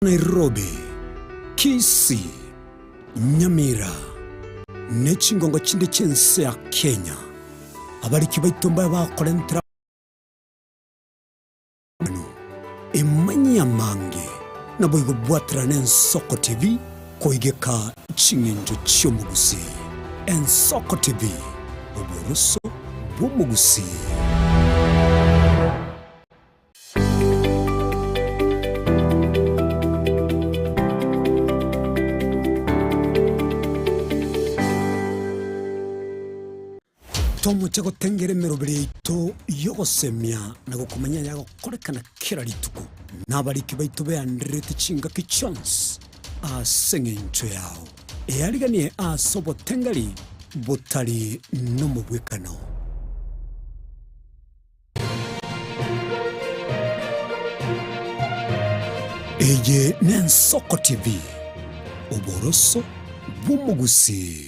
Nairobi, Kisii, Nyamira, ne chingongo chinde chi'ense ya Kenya. Abariki baito mbabe bakorentera amang'ana emanyia amange, naboigo bwaterana Ensoko TV koigeka ching'encho chi'omogusii. Ensoko TV, oboroso bw'omogusii. Tomoche gotengera emeroberi yaito y'ogosemia na gokomanya ayagokorekana kera rituko, na abariki baito beandererete chingaki chionsi ase engencho yao. Eariganie ase obotengeri botari nomobwekano. Eye n'Ensoko TV, oboroso bw'omogusii.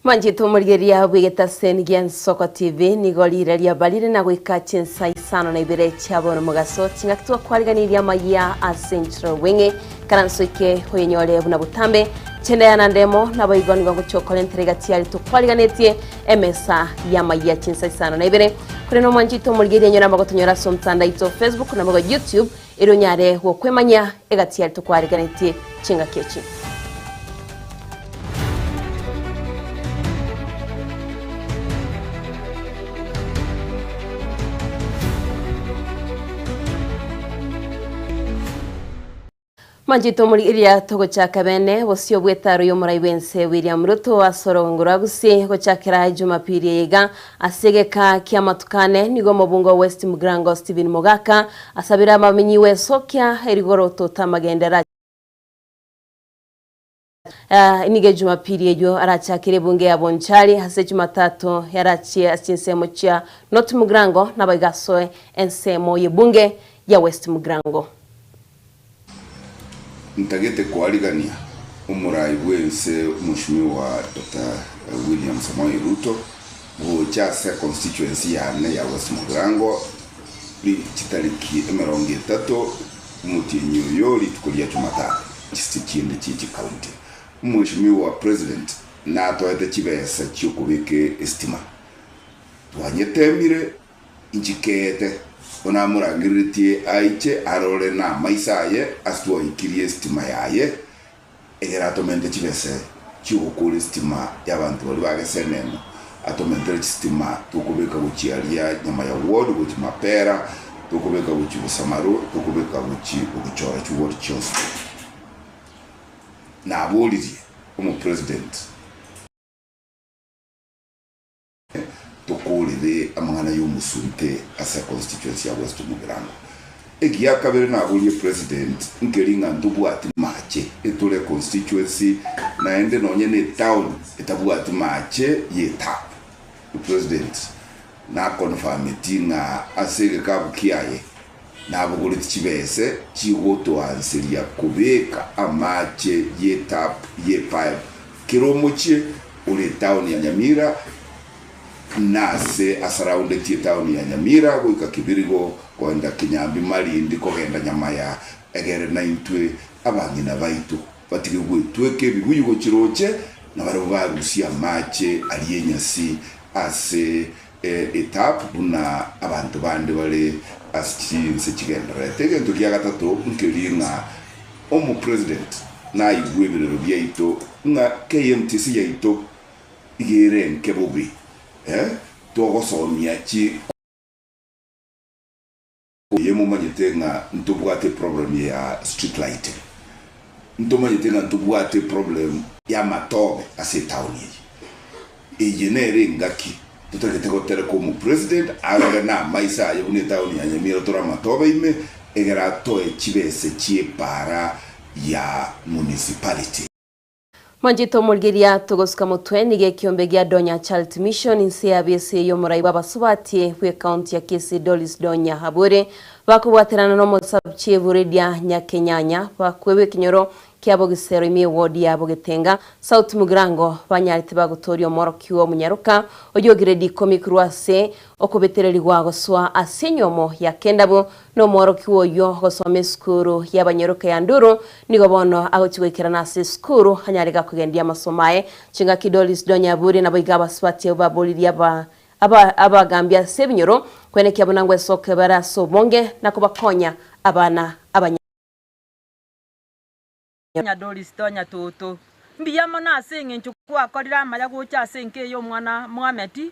Mwanchete omorigereria bw'egetaseni gia Nsoko TV, nigo riire riabarire na goika chinsa isano na ibere chia bono mogaso, chingaki twakwariganirie amayia ase enchera y'obweng'e, karanso eke oyenyore buna botambe, chendaya na ndemo, naboigo nigo ngochia gokorentera egati aria tokwariganetie emesa y'amayia chinsa isano na ibere. Korende omwanchete omorigereria enyore amagotonyora ase omotandao oito Facebook naboigo YouTube, Erio onyare gokwemanyia egati yaria tokwarigeretie chingaki echi. Manchete omorigereria togochaka bene bosio bw'etaro y'omorai bw'ense William Ruto ase orogongo rwa Gusii gochakera Jumapili eye iga Ase egeka ki'amatuko ane nigo omobunge o West Mugrango Stephen Mogaka asabire abamenyi gwesokia erigoro totamagenderera Nigo Ejumapili eyio arachakere ebunge ya Bonchari ase Jumatatu yarachie ase chinsemo chia North Mugrango naboigo asoe ensemo y'ebunge ya West Mugrango. Ntagete koarigania omorai bw'ense Mweshimiwa Doctor William Samoei Ruto gocha ase constituency yane ya West Mugirango chitariki 30 omotienyi oyo rituko ria Jumatatu. Chise chinde chie chicounty Mweshimiwa President natoete chibesa chiokobeka estima twanyetemire Nchikeete, buna amorangereretie aiche arore namaiso aye ase twaikirie esitima yaye, egere atomente chibese chi'ogokora esitima y'abanto baria ba Geseneno, atomentere chisitima tokobeka gochia aria nyama ya ward, gochia Mapera, tokobeka gochia Bosamaro, tokobeka gochia Bogichora chiward chionsi pi. Naboririe omopresident. Tokoorere amang'ana y'omosunte ase econstituency ya West Mugirango. Egia kabere naborie president nkeri ng'a ntobwati mache etore econstituency naende nonye ne etown etabwati mache ye tap. President na confirmeti ng'a ase egekabu kiaye nabogoreti chibese chigotoanseria kobeka amache ye tap ye pipe kera omochie ore etaoni ya Nyamira na ase asaraundetie etaoni ya Nyamira goika Kibirigo kogenda Kinyambi Malindi kogenda Nyamaya egere naintwe abang'ina baito batige gwetweka ebibuyu gochia roche na barabwo barusie amache aria enyasi ase Etap buna abanto bande bare ase chinse chigendererete. Egento gia gatato nkeria ng'a omopresident naigwe ebirero biaito ng'a KMTC yaito iga ere enke bobe eh, togosomia chi Eye momanyete ng'a ntobwate eproblem ya street lighting, ntomanyete ng'a ntobwate eproblem y'amatobe ase etown eye. Eye nere engaki totagete gotereka omopresident arore namaiso aye buna etown ya Nyamira tore amatobe ime egere atoe chibese chi'epaara ya municipality. Mwanchete omorigeria togosuka motwe nigo ekiombe gia Donya Charity Mission inse ya bese y'omorai bw'abasubati bw'ecounty ya Kisii Doris Donya Habwere. Bakobwaterana n'omosubchief Lydia Nyakenyanya bakwebwa ekenyoro kia Bogisero ime eward ya Bogetenga, South Mugirango banyarete bagotoria omworokigwa omonyaroka oyio grade ikomi korwa ase okobetererigwa gosoa ase enyomo ya kendabu nomworokigwa oyio ogosoma esukuru y'abanyaroka ya Nduru nigo bono agochia goikerana ase esukuru anyare gakogendia amasomo aye. Chingaki Doris Donya aburie naboigo abasubati abwo baboririe aba Aba abagaambi ase ebinyoro, kwenekia buna ngwesoke bare ase obonge na kobakonya abana abanya. Tonya Doris tonya toto. Mbuya mono ase eng'encho gwakorire amaya gocha ase enka eye omwana Mohammed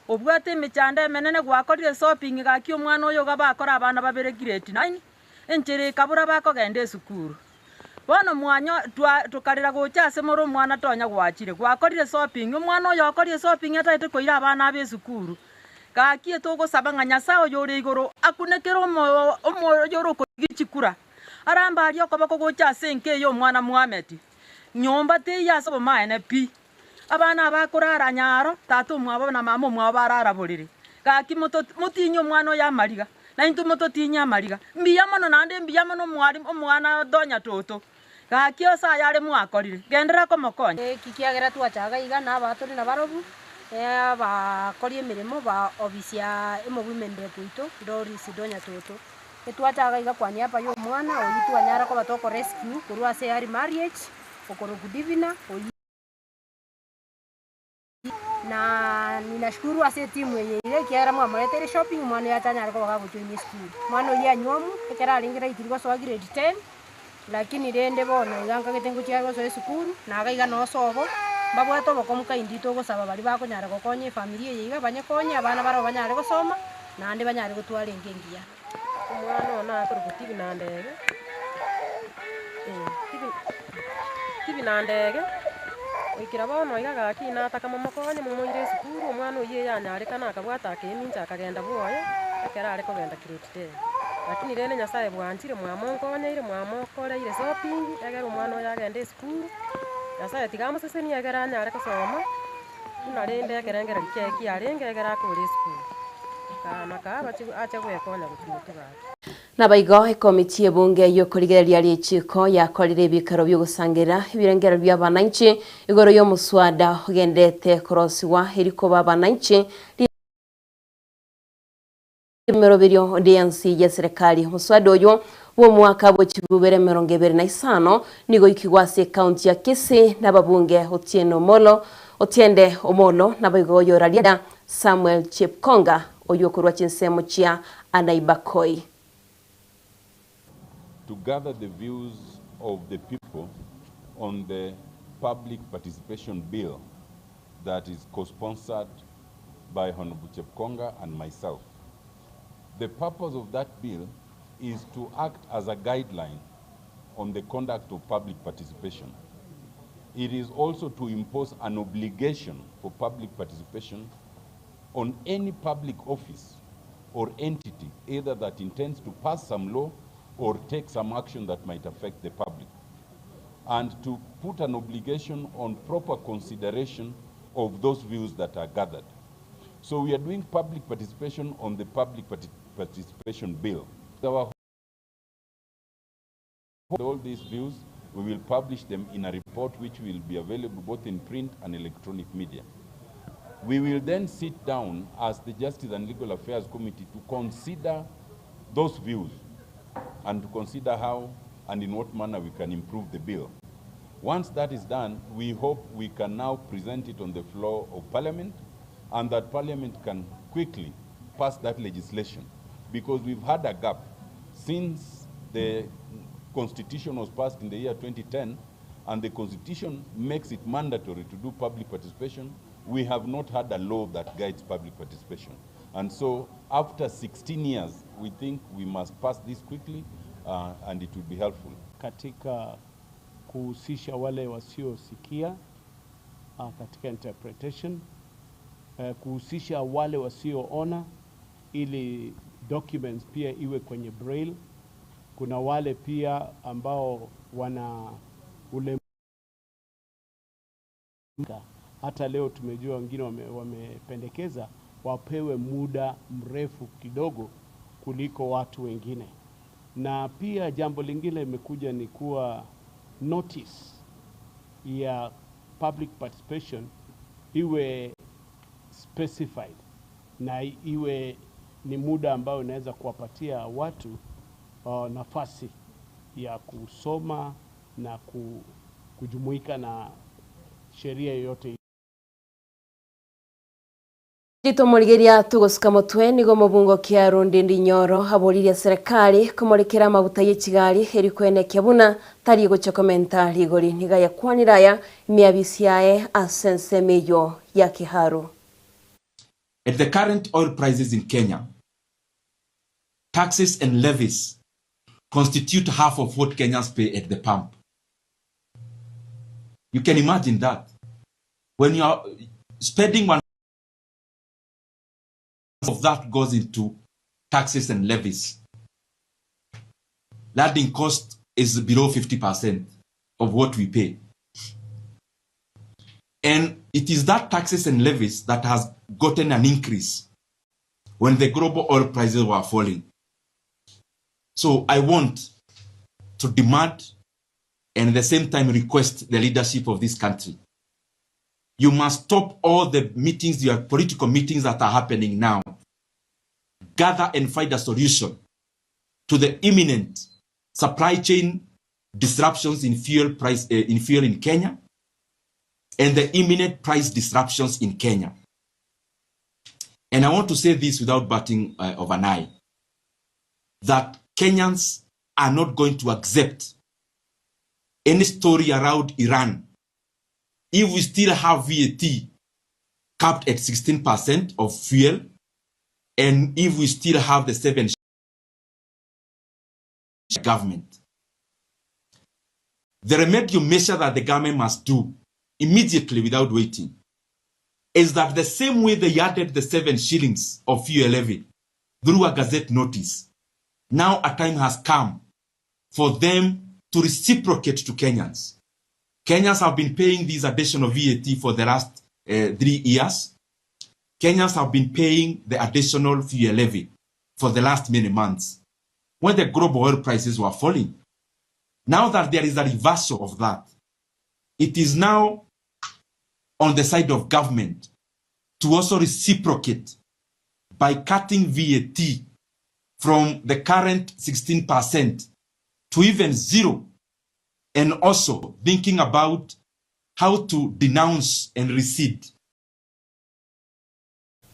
obwate emechando emenene gwakorire shopping gaki omwana oyo iga bakore abana babere grade nine enchera ekabura bakogenda esukuru. Bono mwanyo twa tokarera gocha ase more omwana tonya gwachire, gwakorire shopping, omwana oyo okorire shopping atagete koira abana abe esukuru. Gaki etogosaba ng'a Nyasae oyore igoro akunekere omoyo omoyo oyore okorigia chikura, arambe aria okoboko gocha ase enka eye omwana Mohammed. Nyomba teiyo ase obomaene pi. Abana aba akorara nyaro, tata omwabo na mama omwabo barara borere. Gaki moto motinye omwana oyo amariga, na intwe mototinye amariga. Mbuya mono naende mbuya mono omwalimu omwana Donya Toto. Gaki ase aya are mwakorire, genderera komokonya. Eki kiagera twacha iga iga na abatore nabarobwo, abakori emeremo ba ofisi ya omowomen rep oito Doris Donya Toto. Etwacha iga iga kwa niaba ya omwana oyio twanyara koba toko rescue korwa ase early marriage, okorokwa Divina oyio. Na ninashukuru ase etimu eye iga ekiagera mwamoreteire shopping omwana oyo atanyare koba gagojoin esukuru. Omwana oyio anywomu, ekero arenge raitiri gosoa grade ten, lakini rende bono iga nkagete ngochia are gosoa esukuru, na iga iga noo sobo, mbabwate obokongu kaindi togosaba baria bakonyara gokonya efamiri eye iga banyekonye abana barabwo banyare gosoma, naende banyare gotwara enka engiya. Omwana one akorokwa Tibi na Ndege, Tibi na Ndege, goikera bono iga gaki nataka momokonye momoire esukuru, omwana oyio eyanyarekana akabwata akemincha akagenda bwoye, ekero are kogenda grade ten. Lakini rende Nyasaye bwanchire mwamonkonyeire mwamokoreire shopping, egere omwana oyo agende esukuru, Nyasaye tiga amosesenie egere anyare kosoma. Buna rende ekerengererio kiaye kiarenge ekero akore esukuru, kaa na kaa bache ache gwekonya gochia motwe gaki. Naboigo ekomiti y'ebunge y'okorigereria richiiko yakorire ebiikaro bi'ogosangerera ebirengererio bi'abananchi igoro y'omoswada ogenderete korosigwa eri koba abananchi Emeroberio onde yonsi y'eserekari. Omoswada oyo bw'omwaka bwe chibubere 25 nigo oikigwe ase ekaunti ya Kisii n'ababunge Otieno Omollo, Otiende Omollo naboigo oyo Rarieda Samuel Chepkonga oyio okorwa chinsemo chia Anaibakoi. To gather the views of the people on the Public Participation Bill that is co-sponsored by Honourable Chepkonga and myself. The purpose of that bill is to act as a guideline on the conduct of public participation. It is also to impose an obligation for public participation on any public office or entity either that intends to pass some law or take some action that might affect the public and to put an obligation on proper consideration of those views that are gathered. So we are doing public participation on the public participation bill. Our all these views, we will publish them in a report which will be available both in print and electronic media. We will then sit down as the Justice and Legal Affairs Committee to consider those views and to consider how and in what manner we can improve the bill. Once that is done, we hope we can now present it on the floor of Parliament and that Parliament can quickly pass that legislation because we've had a gap since the Constitution was passed in the year 2010 and the Constitution makes it mandatory to do public participation. We have not had a law that guides public participation. And so after 16 years, we think we must pass this quickly uh, and it will be helpful. Katika kuhusisha wale wasiosikia uh, katika interpretation uh, kuhusisha wale wasioona ili documents pia iwe kwenye braille. Kuna wale pia ambao wana ule hata leo tumejua wengine wamependekeza wapewe muda mrefu kidogo kuliko watu wengine. Na pia jambo lingine limekuja ni kuwa notice ya public participation iwe specified na iwe ni muda ambao inaweza kuwapatia watu nafasi ya kusoma na kujumuika na sheria yoyote. Ritomorigeria tugosuka motwe nigo mobungo kia Rundindi Nyoro aboririe serikali komorekera amaguta ye chigari eri kwenekia buna tari gocha komenta rigori niga yakwanire aya emiabisi yaye ase ensemo eyio ya Kiharu. At the current oil prices in Kenya, taxes and levies constitute half of what Kenyans pay at the pump. You can imagine that. When you are spending one of that goes into taxes and levies. Landing cost is below 50% of what we pay. And it is that taxes and levies that has gotten an increase when the global oil prices were falling. So I want to demand and at the same time request the leadership of this country. You must stop all the meetings, your political meetings that are happening now. Gather and find a solution to the imminent supply chain disruptions in fuel price, in fuel in Kenya, and the imminent price disruptions in Kenya. And I want to say this without batting of an eye, that Kenyans are not going to accept any story around Iran if we still have VAT capped at 16% of fuel, and if we still have the 7 government. The remedial measure that the government must do immediately without waiting is that the same way they added the 7 shillings of fuel levy through a gazette notice, now a time has come for them to reciprocate to Kenyans. Kenyans have been paying this additional VAT for the last 3 years. Kenyans have been paying the additional fuel levy for the last many months when the global oil prices were falling. Now that there is a reversal of that, it is now on the side of government to also reciprocate by cutting VAT from the current 16% to even zero, and also thinking about how to denounce and recede.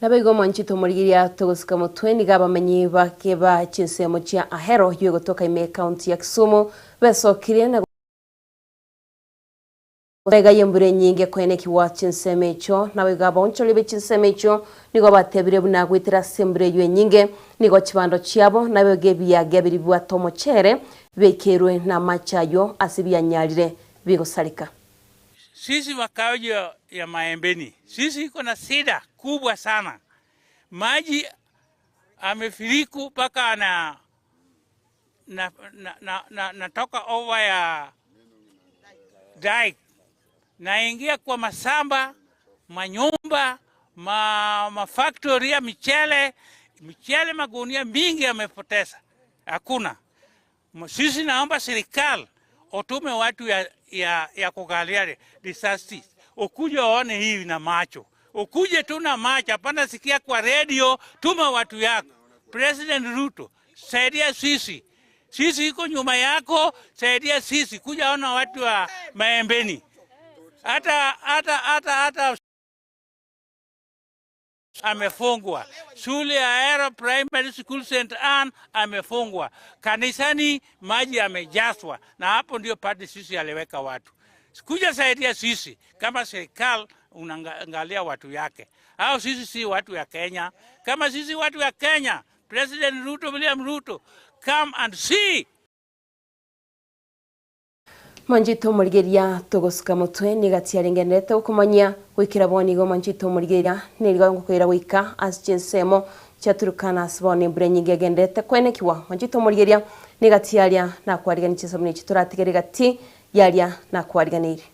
Naboigo mwanchete omorigereria togosika motwe nigo abamenyi bake ba chinsemo chia Ahero yogotoka ime ekaunti ya Kisumu besokirie na Ega y'embura enyinge koenekiwa chinsemo echio naboigo abaonchori be chinsemo echio nigo batebire buna goetera ase embura eywo enyinge nigo chibando chiabo naboigo ebiage biri bibwate omochere bekerwe na amache aywo ase bianyarire bigosareka. Sisi wakaaji ya Maembeni, sisi iko na shida kubwa sana. Maji amefiriku mpaka na, na, na, na, na, natoka over ya dike naingia kwa masamba, manyumba, mafactory ya michele, michele magunia mingi yamepoteza. Hakuna. Sisi naomba serikali utume watu ya kuangalia disasters. Ukuje waone hivi na macho. Ukuje tu na macho, hapana sikia kwa radio, tuma watu yako. President Ruto, saidia sisi. Sisi iko nyuma yako, saidia sisi. Kuja ona watu wa Maembeni. Hata, hata, hata, hata amefungwa. Shule ya Ahero Primary School St. Anne amefungwa. Kanisani maji yamejazwa, na hapo ndio padri sisi aliweka watu. Kuja saidia sisi kama serikali unaangalia watu yake. Hao sisi si watu ya Kenya. Kama sisi watu ya Kenya, President Ruto, William Ruto, come and see. Manjito morigeria togosuka motwe nigati arengenderete gokomanyia goikera bono nigo manjito morigeria nigo ngokoira goika ase chinsemo chiaturukana ase bono embura enyinge egenderete kwenekiwa manjito morigeria nigati aria nakwarigani chinsemo echi toratigere gati yaria nakwariganeirie.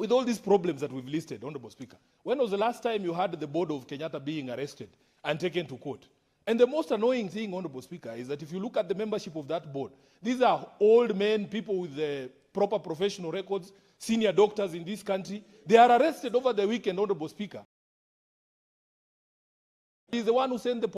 With all these problems that we've listed, Honorable Speaker, when was the last time you heard the board of Kenyatta being arrested and taken to court? And the most annoying thing, Honorable Speaker, is that if you look at the membership of that board, these are old men, people with the proper professional records, senior doctors in this country. They are arrested over the weekend, Honorable Speaker. He's the one who sent the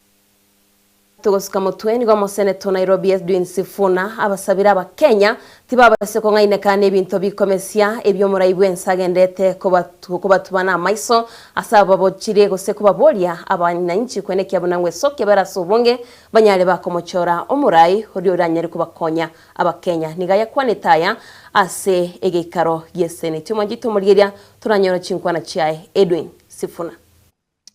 Togosuka motwe nigo omoseneto Nairobi Edwin Sifuna abasabire abakenya tibabase kong'aineka nebinto bikomesia ebio omorai bwense agendete kobatuba namaiso ase ababochire gose kobaboria abananchi kwenekia buna ngwesokia bare ase obonge banyare bakomochora omorai oria oranyare kobakonya abakenya. Nigo ayakwanete aya ase egeikaro gi'eseneti. Omwanchete omorigeria toranyore chinkwana chiaye Edwin Sifuna.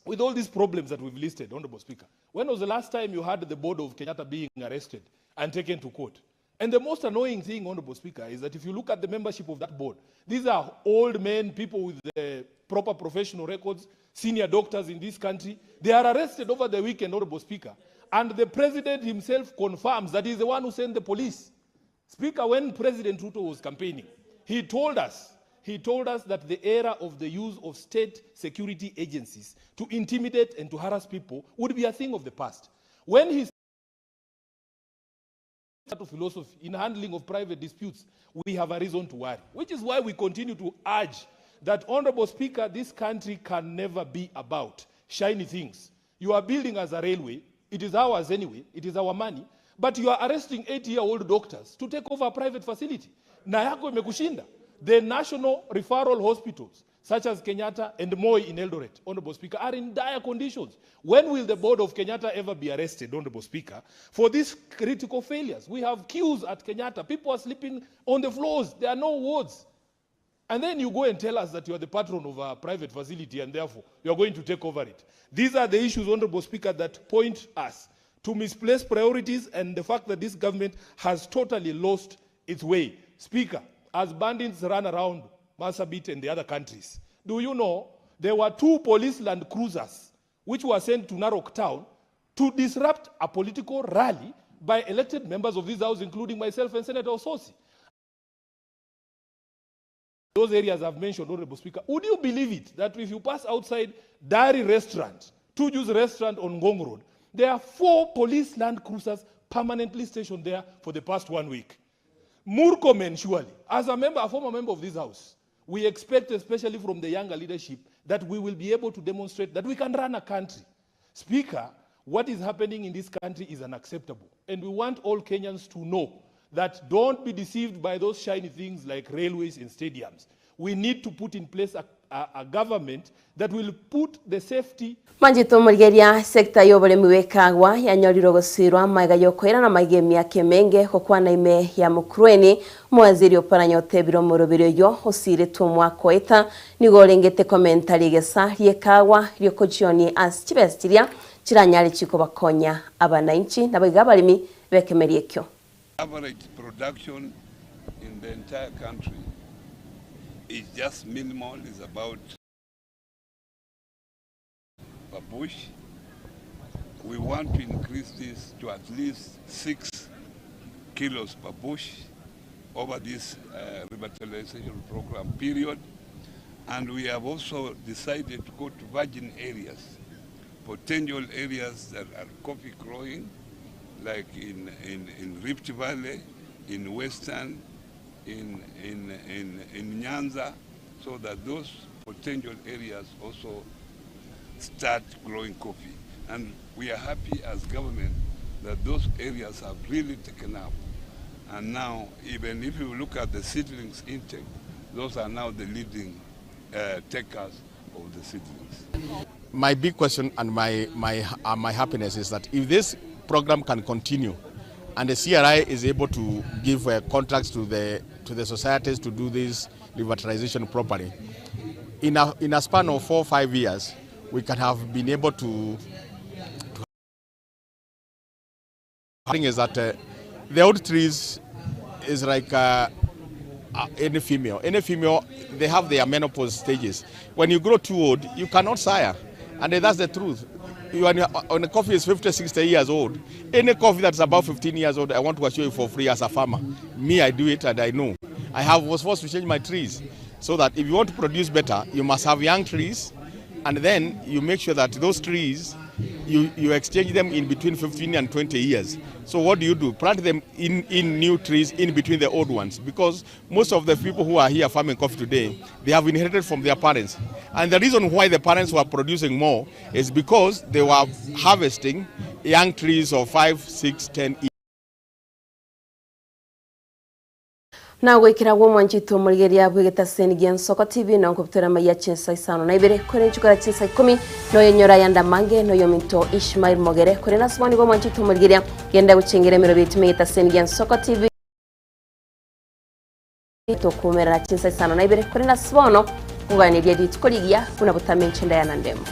With all these problems that we've listed, Honorable Speaker, when was the last time you heard the board of Kenyatta being arrested and taken to court? And the most annoying thing, Honorable Speaker, is that if you look at the membership of that board, these are old men, people with the proper professional records, senior doctors in this country. They are arrested over the weekend, Honorable Speaker. And the president himself confirms that he's the one who sent the police. Speaker, when President Ruto was campaigning, he told us, he told us that the era of the use of state security agencies to intimidate and to harass people would be a thing of the past. When he philosophy in handling of private disputes, we have a reason to worry, which is why we continue to urge that, Honorable Speaker, this country can never be about shiny things. You are building us a railway. It is ours anyway. It is our money. But you are arresting 80-year-old doctors to take over a private facility. Na yako imekushinda. The national referral hospitals, such as Kenyatta and Moi in Eldoret, Honorable Speaker, are in dire conditions. When will the board of Kenyatta ever be arrested, Honorable Speaker, for these critical failures? We have queues at Kenyatta. People are sleeping on the floors. There are no wards. And then you go and tell us that you are the patron of a private facility and therefore you are going to take over it. These are the issues, Honorable Speaker, that point us to misplaced priorities and the fact that this government has totally lost its way. Speaker, as bandits run around Marsabit and the other countries, do you know there were two police land cruisers which were sent to Narok town to disrupt a political rally by elected members of this house, including myself and Senator Osotsi? Those areas I've mentioned, Honorable Speaker, would you believe it that if you pass outside Dari Restaurant, Tuju's restaurant on Ngong Road, there are 4 police land cruisers permanently stationed there for the past 1 week. Murkomen, surely, as a former member of this house, we expect, especially from the younger leadership, that we will be able to demonstrate that we can run a country. Speaker, what is happening in this country is unacceptable. And we want all Kenyans to know that don't be deceived by those shiny things like railways and stadiums. We need to put in place a government that will put the safety. Manchete omorigeria sector y'oboremi bw'ekagwa yanyorire ogosirwa amaiga y'okoira na amaiga emiaka emenge gokwana ime ya Mukurweini omowaziri Oparanya otebire omoroberi oyo osiretwe omwaka oeta nigo orengete komenta rigesa ri'ekagwa riokochionia ase chibesa chiria chiranyare chikobakonya abanainchi naboigo abaremi b'ekemeria ekio. Average production in the entire country is just minimal, is about per bush. We want to increase this to at least 6 kilos per bush over this revitalization program period. And we have also decided to go to virgin areas, potential areas that are coffee growing, like in Rift Valley, in Western, in Nyanza, so that those potential areas also start growing coffee. And we are happy as government that those areas have really taken up. And now, even if you look at the seedlings intake, those are now the leading takers of the seedlings. My big question and my happiness is that if this program can continue and the CRI is able to give contracts to the societies to do this revitalization properly, in a span of 4 or 5 years, we can have been able to thing is that the old trees is like any female. Any female, they have their menopause stages. When you grow too old, you cannot sire. And that's the truth. When a coffee is 50, 60 years old, any coffee that's about 15 years old, I want to assure you for free as a farmer. Me, I do it and I know. I was forced to change my trees. So that if you want to produce better, you must have young trees and then you make sure that those trees you, you exchange them in between 15 and 20 years. So what do you do? Plant them in, in new trees in between the old ones because most of the people who are here farming coffee today, they have inherited from their parents. And the reason why the parents were producing more is because they were harvesting young trees of 5, 6, 10 years. Na goikera gw'omwanchete omorigereria bw'egetaseni gia Nsoko TV na nkobutora amaiya chinsa isano na ibere kore nchikora chinsa ikomi noyenyora ayande amange noyominto Ishmael Mogere kore nase bono nigo omwanchete omorigereria genda gochengera emerobi yaito egetaseni gia Nsoko TV tokomerana chinsa isano na ibere kore nase bono koganeria rituko rigiya buna botame inche Diana Ndemo.